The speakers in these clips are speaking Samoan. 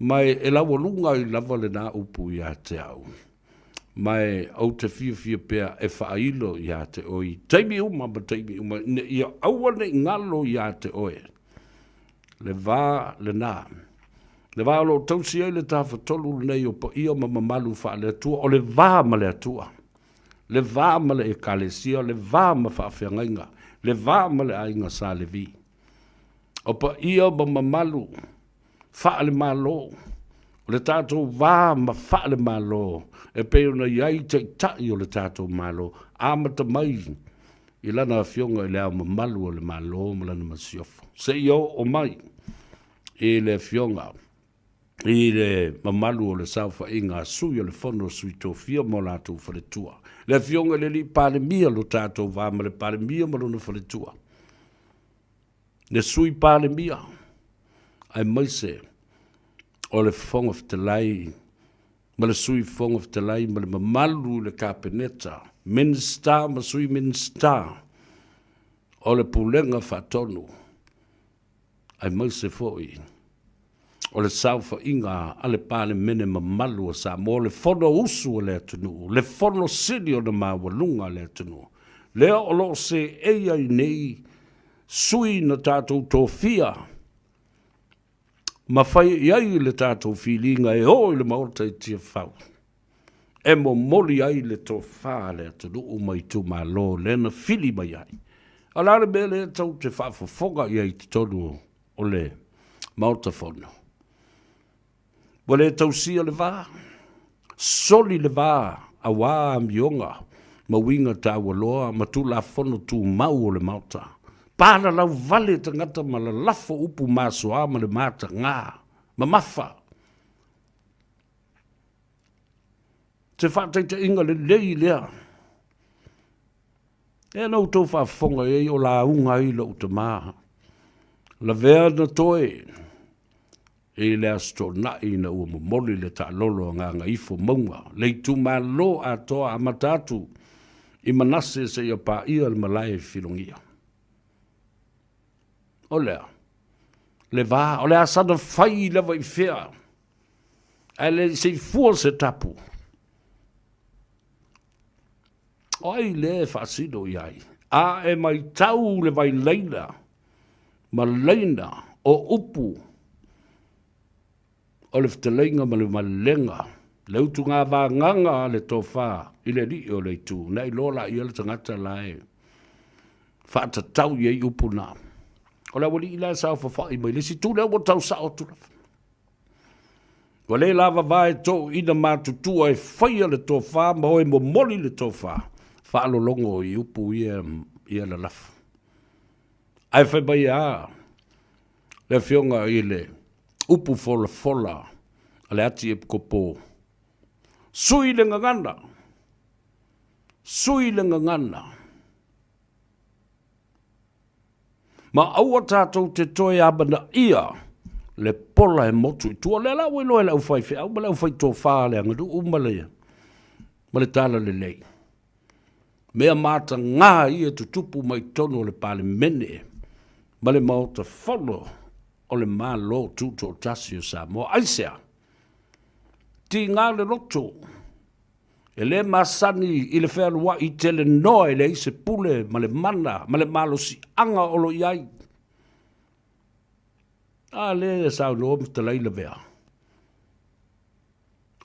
Ma e laualuga ai lava lena upu ia te au. Ma e ou te fiafia pea e faailo ia te oe i taimi uma ma taimi uma, ina ia aua ne i galo ia te oe le va lena. Le va o lo o tausi ai le Tafatolu lenei o paia ma mamalu faale-Atua, o le va ma le Atua, le va ma le Ekalesia, le va ma faafeagaiga, le va ma le aiga Sa Levi. O paia ma mamalu faale-Malo, o le tatou va ma faale-Malo e pei ona i ai Taitai o le tatou Malo, amata mai i Lana Afioga i Le Ao Mamalu o le Malo ma Lana Masiofo, seia oo mai i le Afioga i le mamalu o le saofaiga a Sui o le Fono a Sui Tofia ma o latou faletua, le Afioga i le Alii Palemia, lo tatou va ma le Palemia ma lona faletua, le Sui Palemia, aemaise o le Fofoga Fetalai ma le Sui Fofoga Fetalai ma le mamalu i le Kapeneta, Minisita ma Sui Minisita o le Pulega Faatonu, aemaise foi o le saofaiga a le Palemene mamalu o Samoa, le Fonousu a le atunuu, le Fono Sili ona maualuga a le atunuu, lea o lo o seei ai nei sui na tatou tofia ma fai i ai le tatou filiga e o i le Maota i Tiafau e momoli ai le tofa a le atunuu ma itumalo lea na fili mai ai. O le a le mea lea tou te faafofoga i ai i totonu o le Maota Fono? Ua le tausia le va, soli le va aua amioga ma uiga taualoa ma Tulafono Tumau o le Maota. Palalau vale tagata ma lalafo upu masoa ma le mataga mamafa. Se faataitaiga lelei lea. Ea na outou faafofoga i ai o lauga ai lou tama. Lavea na toe i le Aso Toonai ina ua momoli le taalolo a Gagaifo Mauga, le itumalo atoa amata atu i Manase seia paia le malae i Filogia. O lea, le va, o le a sana fai lava i fea, ae le i se i fua se tapu. O ai lea e faasino i ai? A e matau le vailaina ma laina o upu o le fetalaiga ma le malelega, le utugavagaga a le tofa i le alii o le itu, na iloa laia le tagata la e faatatau i ai upu na. O le aualii la e saofafai mai le isi itu lea ua tau sao atu lava. Ua le lavava e toeaiina matutua e faia le tofa ma o e momoli le tofa, faalologo i upu ia ia lalafo. Ae fai mai a le afioga i le upu folafola a le Ati Epikopo, sui le gagana, sui le gagana. Ma aua tatou te toe amanaia le pola e motu i tua. O lea la ua iloa e le aufaifeau ma le aufaitofa a le aganuu ma le, ma le talalelei. Mea mataga ia e tutupu mai totonu o le Palemene ma le Maota Fono o le Malo Tutoatasi o Samoa. Aisea? Tiga le loto E le masani i le fealuai tele noa e leai se pule ma le mana ma le malosiaga o lo i ai. A lea e saunoa ma talai lavea.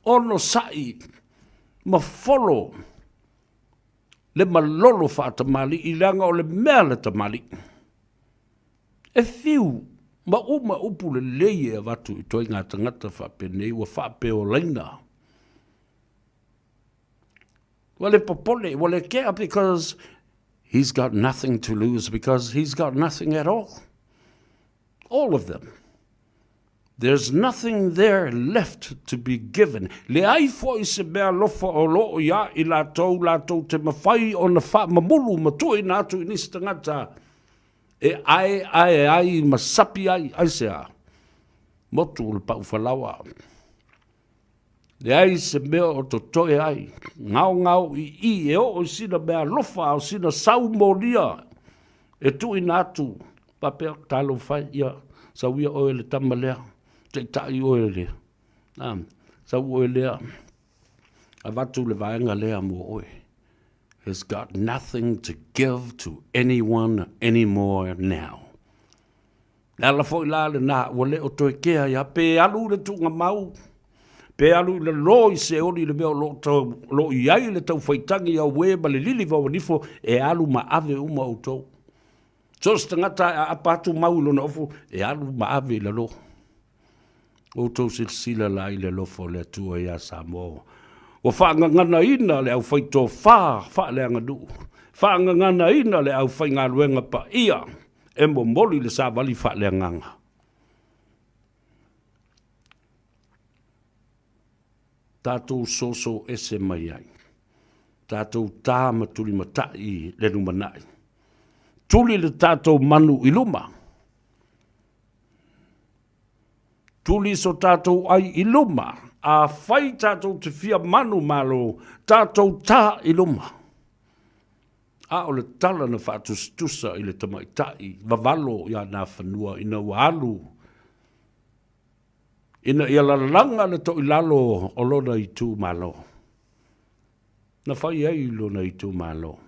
Onosai ma folo le malolo faatamalii leaga o le mea le tamalii. E fiu ma uma upu lelei e avatu i ituaiga tagata faapenei ua faapeolaina. Ua le popole, ua le kea because he's got nothing to lose because he's got nothing at all. All of them. There's nothing there left to be given. Leai foi se mea alofa o lo o iā i latou, latou te mawhai ona whaamamulu ma tuuina atu i nisi tagata e aeae ai ma sapi ai, aisea? Motu o le pau falaoa. Leai se mea o totoe ai, ngaongao i i e oo i sina mea alofa a o sina sau molia e tuuina atu, faapea, talofa e, ia, sau ia oe le tama lea, taitai oe le. A, sau oe lea, avatu le vaega lea mo oe. Has got nothing to give to anyone anymore now. Le ala foi la lena, ua le o toe kea ia, pe alu i le tuugamau, pe alu i lalo i Seoli i le mea o lo o lo o i ai le taufaitagi auē ma le liliva o nifo, e alu ma ave uma outou. So o se tagata e aapa atu mau i lona ofu, e alu ma ave i lalo. Outou silasila la i le alofa o le Atua iā Samoa. Ua faagaganaina le aufaitofa faaleaganuu, faagaganaina le aufaigaluega paia e momoli le savali faaleagaga. Tatou soso ese mai ai, tatou ta ma tulimatai le lumanai. Tuli le tatou manu i luma. Tuli so tatou ai i luma. Afai tatou te fia manu malo, tatou ta i luma. A o le tala na faatusatusa i le tamaitai vavalo ia Nafanua ina ua alu ina ia lalaga le toilalo o lona itumalo. Na fai ai lona itumalo.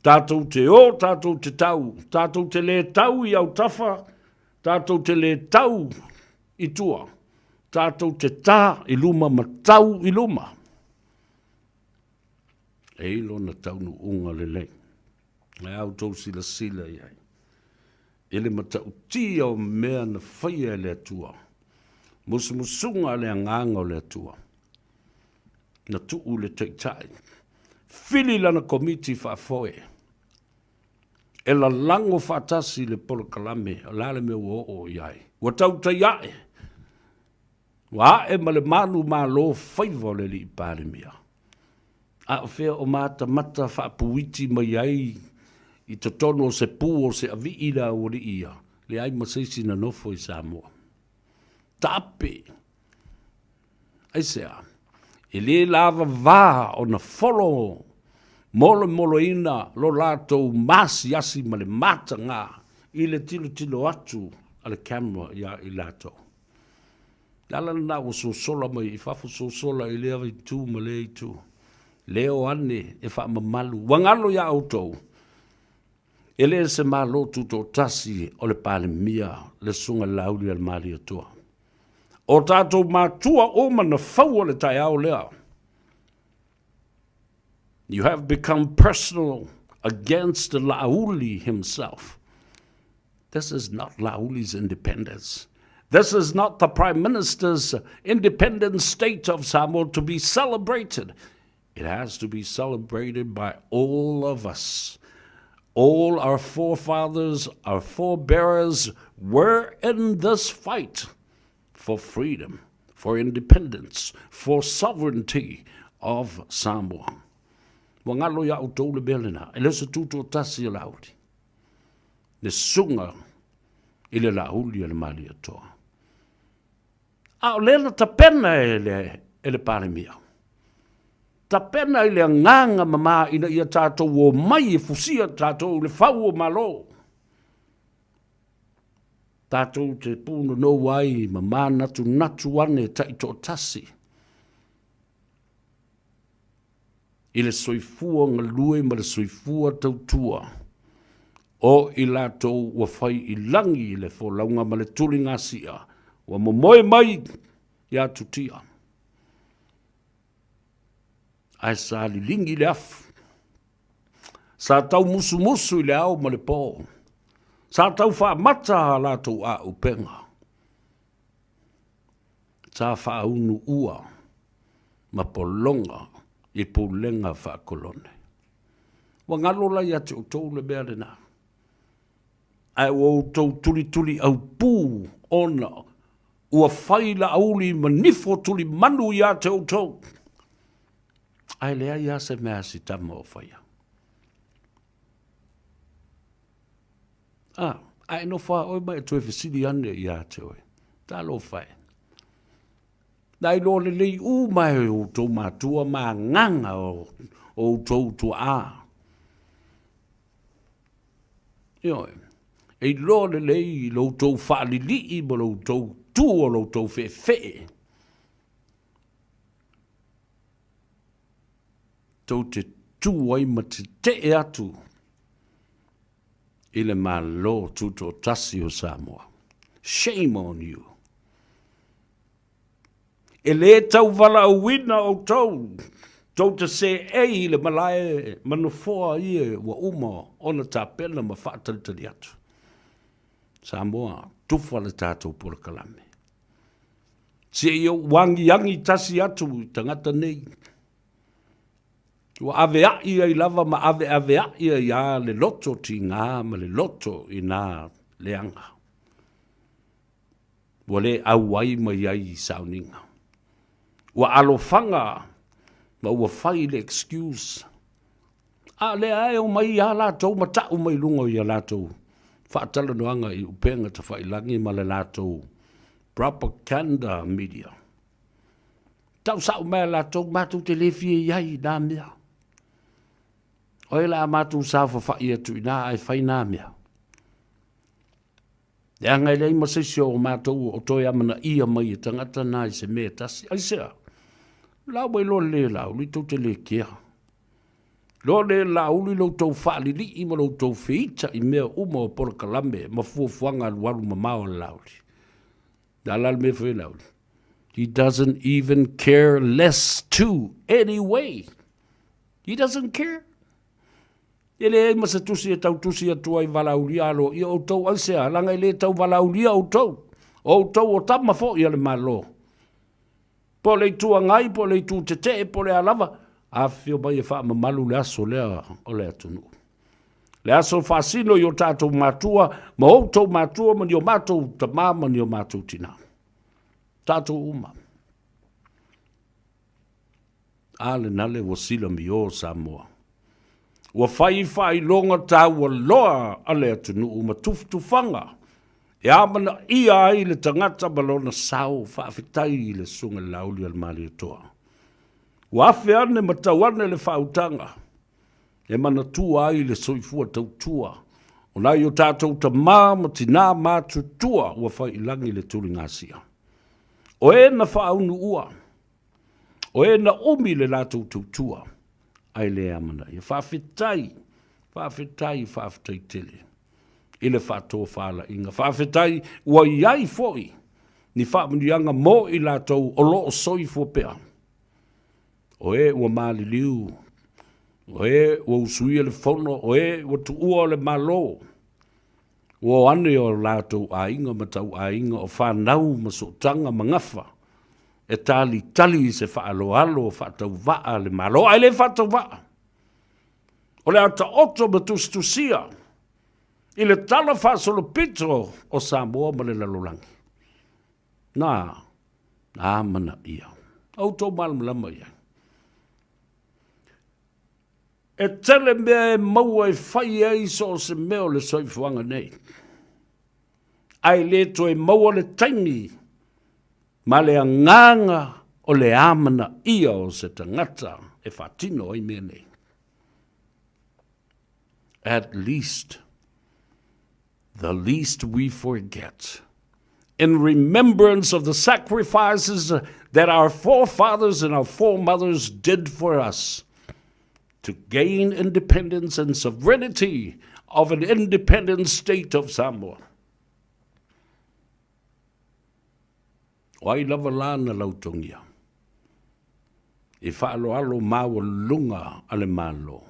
Tatou te o, tatou te tau, tatou te lē tau i autafa, tatou te lē tau i tua, tatou te tā i luma ma tau i luma. E i lona taunuuga lelei. Ae a outou silasila i ai i le matautia o mea na faia e le Atua, musumusuga a le Agaga o le Atua, na tuu le Taitai, fili lana komiti faafoe e lalago faatasi le polokalame, o le a le mea ua oo i ai? Ua tautai ae, ua ae ma le manumalo faiva o le alii Palemia. A o fea o matamata faapuiti mai ai i totonu o se pu o se avii le aualii ia? Leai ma se isi na nofo i Samoa. Taape! Aisea? E le lavava ona folo molemoloina lo latou maasiasi ma le mataga i le tilotilo atu a le camera iā i latou. Le ala lena ua sosola mai i fafo, sosola i lea itu ma lea itu. Leo ane e faamamalu. Ua galo iā outou, e le se Malo Tutoatasi o le Palemia le Susuga i le Laaulialemalietoa. O tatou matua uma na faua le taeao lea. You have become personal against the Laauli himself. This is not Laauli's independence. This is not the Prime Minister's independent state of Samoa to be celebrated. It has to be celebrated by all of us. All our forefathers, our forebearers were in this fight for freedom, for independence, for sovereignty of Samoa. Ua ngalo iā outou le mea lena, e le o se tutoatasi a Laauli. Le susuga i le Laauli a le Malietoa. A o lea na tapena e le, e le Palemia. Tapena i le agaga mamā ina ia tatou omai e fusia tatou i le fau o Malo. Tatou te pūnonou ai ma mānatunatu ane taitoatasi i le soifua galue ma le soifua tautua o i latou ua fai i lagi i le folauga ma le tuligasia ua momoe mai iā Tutia. Ae sa liligi le afu, sa taumusumusu i le ao ma le po, sa tau faamata a latou aaupega, sa faaunuua ma pologa i pulega faakolone. Ua galo la ia te outou le mea lena, ae ua outou tulituliaupū ona ua fai Laauli ma nifo tulimanu ia te outou, ae leai lava se mea a si tama o faia. A, a e nofo lava oe ma e toe fesili ane ia te oe, talofa e. Na iloa lelei uma e outou matua ma agaga o outou tuaa. Ioe, e iloa lelei lo outou faalilii ma lo outou itu o lo outou feefee, tou te tu ai ma tetee atu i le Malo Tutoatasi o Samoa. Shame on you. E lē tauvalaauina outou, tou te seei i le malae ma nofoa ia ua uma ona tapena ma faatalitali atu. Samoa, tufa le tatou polokalame. Se i ou agiagi tasi atu i tagata nei, ua avea'i ai lava ma aveavea'i ai lava le loto tiga ma le loto i nā leaga. Ua le auai mai ai i sauniga. Ua alofaga ma ua fai le excuse. A o lea e omai lava latou ma ta'u mai luga o ia latou faatalanoaga i upega tafailagi ma le latou propaganda media. Ta'u sa'o mai a latou, matou te le fia i ai i nā mea. O ai o le a matou saofafai atu i ina ae fai nā mea? Leaga e leai ma se isi o matou o toe amanaia mai e tagata na i se mea e tasi. Aisea? La ua iloa lelei e Laauli tou te le kea. Iloa lelei e Laauli lo outou faalilii ma lo outou feita i mea uma o polokalame ma fuafuaga alualu mamao a le Laauli. Le a la le mea e fai e Laauli? He doesn't even care less to anyway. He doesn't care. E leai ma se tusi e tau tusi atu ai valaaulia aloaia outou, aisea, leaga e le tau valaaulia outou, o outou o tama foi a le Malo. Po o le Itu Agai, po o le Itu Tetee, po o le a lava, afifio mai e faamamalu le aso lea o le atunuu. Le aso faasino i o tatou matua, ma outou matua, ma ni o matou tama, ma ni o matou tina. Tatou uma. A lenale ua silamio Samoa. Ua fai faailoga taua loa a le atunuu ma tufatufaga e amanaia ai le tagata ma lona sao faafetai i le Susuga i le Laauli a le Malietoa. Ua afe ane ma tau ane le faautaga e manatua ai le soifua tautua o nai o tatou tama ma tinā matutua ua fai i lagi le tuligasia. O e na faaunuua O e na umi le latou tautua, ae le amanaia. Faafetai, faafetai, faafetai tele i le faatofalaiga. Faafetai ua i ai foi ni faamanuiaga mo i latou o lo o soifua pea. O e ua maliliu, o e ua usuia le fono, o e ua tuua le Malo, Ua o ane o latou aiga ma tauaiga, o fanau ma sootaga ma gafa, e talitali i se faaaloalo faatauvaa a le Malo, ae le faatauvaa. O le a taoto ma tusitusia i le tala faasolopito o Samoa ma le lalolagi. Na, na amanaia. Outou malamalama i ai. E tele mea e maua e fai ai so o se mea o le soifuaga nei, ae le toe maua le taimi ma le agaga o le amanaia o se tagata e faatino ai mea nei. At least, the least we forget, in remembrance of the sacrifices that our forefathers and our foremothers did for us to gain independence and sovereignty of an independent state of Samoa. O ai lava la na lautogia i faaaloalo maualuluga a le Malo,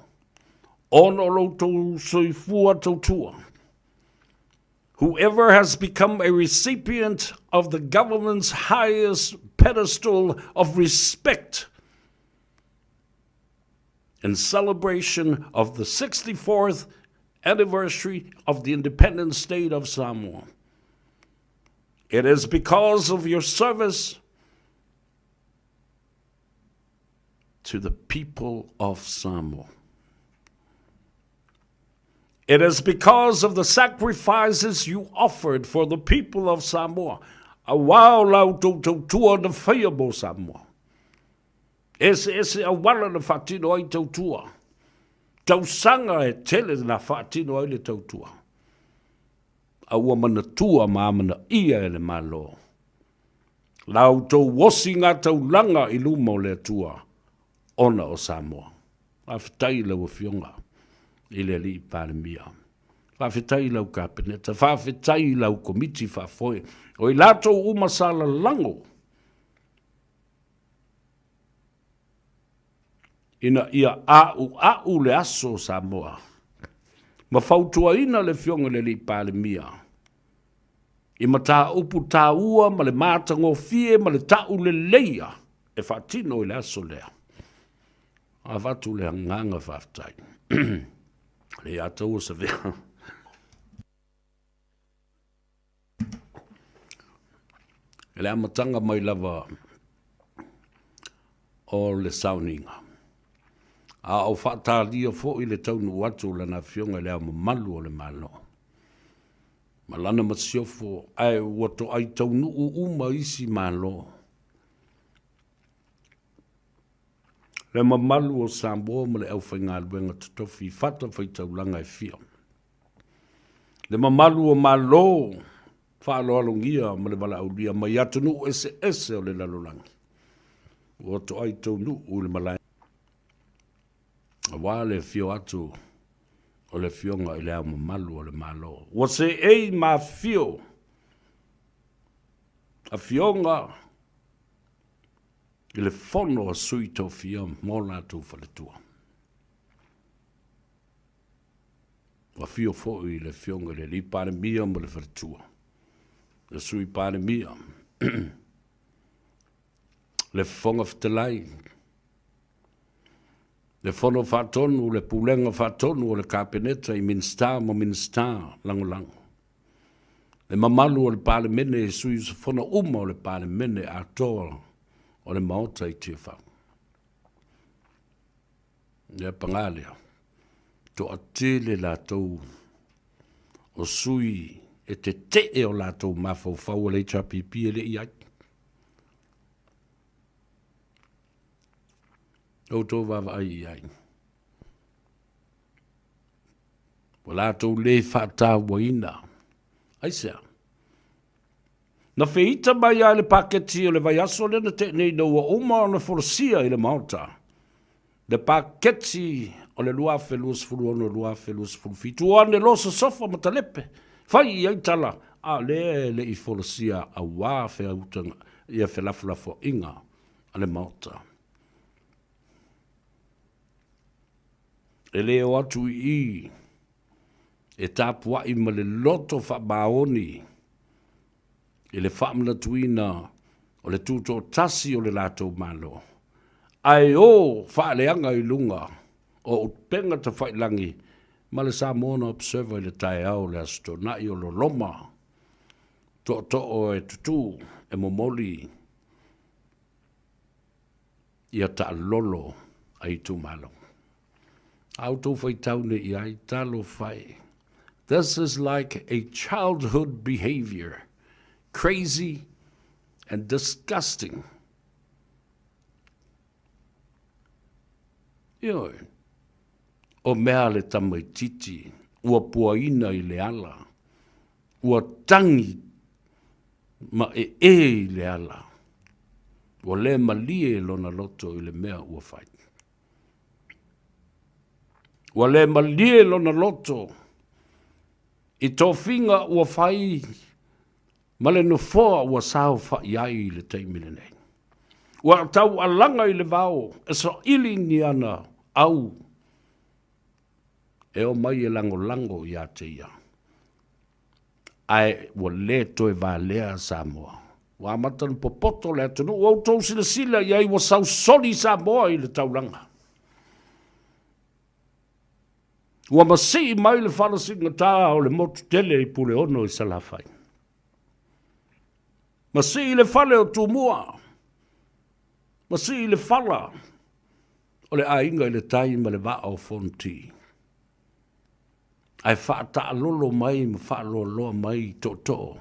ona o lo outou soifua tautua. Whoever has become a recipient of the government's highest pedestal of respect in celebration of the 64th anniversary of the independent state of Samoa. It is because of your service to the people of Samoa. It is because of the sacrifices you offered for the people of Samoa. Auā o la outou tautua na faia mo Samoa. Eseese auala na faatino ai tautua. Tausaga e tele na faatino ai le tautua. A ua manatua ma amanaia e le Malo. La outou osigataulaga i luma o le Atua ona o Samoa. Faafetai i lau Afioga i le Alii Palemia. Faafetai i lau Kapeneta, faafetai i lau Komiti Faafoe, o i latou uma sa lalago ina ia a'ua'u le aso o Samoa ma fautuaina le Afioga i le Alii Palemia i mataupu taua ma le matagofie ma le ta'uleleia e faatino i le aso lea. Avatu le agaga faafetai. Le ia taua savea. I le amataga mai lava o le sauniga, a o faatalia foi le taunuu atu o Lana Afioga i Le Ao Mamalu o le Malo ma Lana Masiofo, ae ua toai taunuu uma isi Malo. Le mamalu o Samoa ma le aufaigaluega totofi i fatafaitaulaga e fia. Le mamalu o Malo faaaloalogia ma le valaaulia mai atunuu eseese o le lalolagi ua toai taunuu i le malae aua le afio atu o le Afioga i Le Ao Mamalu o le Malo. Ua seei ma afio Afioga i le Fono a Sui Tofia mo latou faletua. Ua afio foi le Afioga i le Alii Palemia ma le faletua, le Sui Palemia, le Fofoga Fetalai, le Fono Faatonu, le Pulega Faatonu o le Kapeneta i Minisita ma Minisita Lagolago, le mamalu o le Palemene i sui usufono uma o le Palemene atoa o le Maota i Tiafau. Ia paga lea, toatele latou o sui e tetee o latou mafaufau o le HRPP e le i ai. Outou vaavaai i ai. Ua latou le faatauaina. Aisea? Na feita mai lava i le paketi o le vaiaso lea na tea nei ina ua uma ona folasia i le Maota le paketi o le 2026-2027. Ua ane loa sosofa ma talepe, fai i ai tala, a o lea e le i folasia aua feautaga, ia felafolafoaiga a le Maota. E le o atu i i e tapuai ma le loto faamaoni i le faamanatuina o le tutoatasi o le latou Malo, ae o faaleaga i luga o upega tafailagi ma le Samoan Observer i le taeao o le Aso Toonai o loloma tootoo e tutū e momoli ia taalolo a itumalo. A outou faitau nei i ai, talofa e. This is like a childhood behavior, crazy and disgusting. Ioe, o mea a le tamaititi ua puaina i le ala, ua tagi ma ee i le ala, ua le malie lona loto i le mea ua fai. Ua le malie lona loto i tofiga ua fai ma le nofoa ua saofai ai i le taimi lenei. Ua taualaga i le vao e saili ni ana au e omai e lagolago ia te ia. Ae ua le toe valea Samoa. Ua amata ona popoto le atunuu. Ua outou silasila i ai ua sausoli Samoa i le taulaga. Ua masii mai le fala sigatā o le motu tele i Puleono i Salafai. Masii le fale o Tumua. Masii le fala o le aiga i le tai ma le vaa o Fonoti. Ae faataalolo mai ma faaloaloa mai tootoo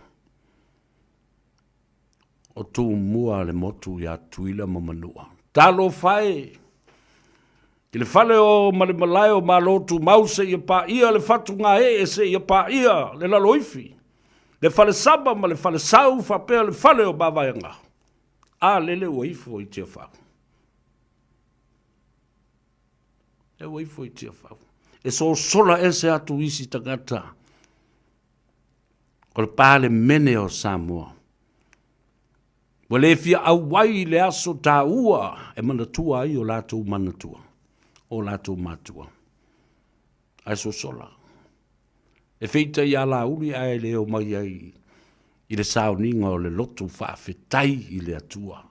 o Tumua le motu ia Tutuila ma Manua. Talofa e! I le fale o Malemalae o Malo Tumau seia paia le Fatugaee seia paia le Laloifi, le Falesama ma le Falesau faapea le fale o Mavaega. A lele ua ifo i Tiafau. E ua ifo i Tiafau. E sosola ese atu isi tagata o le Palemene o Samoa. Ua le fia auai i le aso taua e manatua ai o latou manatua, o latou matua. Ae sosola. E feita ia Laauli ae le omai ai i le sauniga o le loto faafetai i le Atua.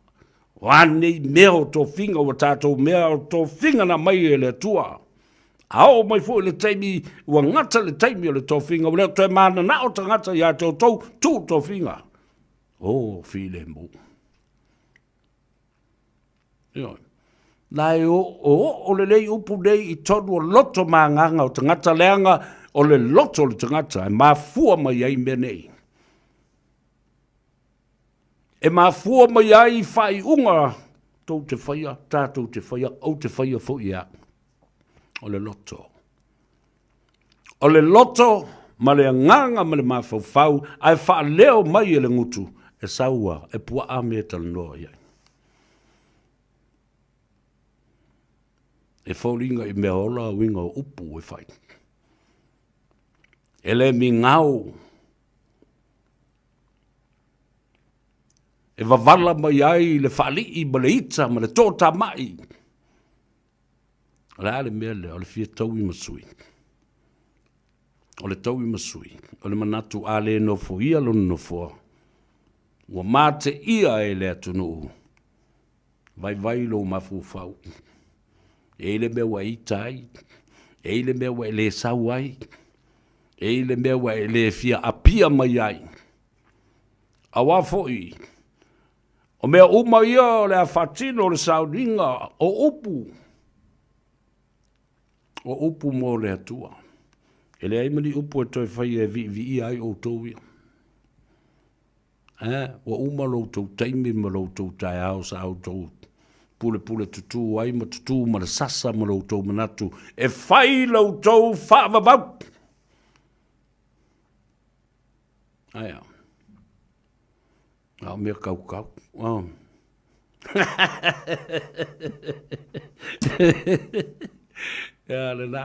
O a nei mea o tofiga ua tatou mea o tofiga na mai e le Atua. A oo mai foi le taimi ua gata le taimi o le tofiga, ua le toe mananao tagata ia te outou, tuu tofiga. O filemu. Ioe. La e oo lelei upu nei i tonu o loto ma agaga o tagata leaga o le loto o le tagata e mafua mai ai mea nei. E mafua mai ai faaiuga tou te faia, tatou te faia, ou te faia foi e au. O le loto. O le loto ma le agaga ma le mafaufau ae faaleo mai e le gutu e saua e puaa mea e talanoa i ai. E foliga i mea ola uiga o upu e fai. E le migao e wavala mai ai le faalii ma le ita ma le totamai. O le a le mea lea? O le fia taui ma sui. O le taui ma sui. O le manatu a le nofoia lona nofoa, ua mateia e le atunuu, vaivai lou mafaufau. E i ai le mea ua e ita ai, e i ai le mea ua e le sau ai, e i ai le mea ua e le fia apia mai ai. Aua foi, O mea uma ia o le a faatino le sauniga o upu, o upu mo le Atua. E leai ma ni upu e toe faia e viiviia ai outou ia. Eh, ua uma lo outou taimi ma lo outou taeao sa outou pulepule tutū ai ma tutū ma le sasa ma lo outou manatu e fai lo outou faavavau. Aia. A o mea kaukau. Oh. Ia, lena.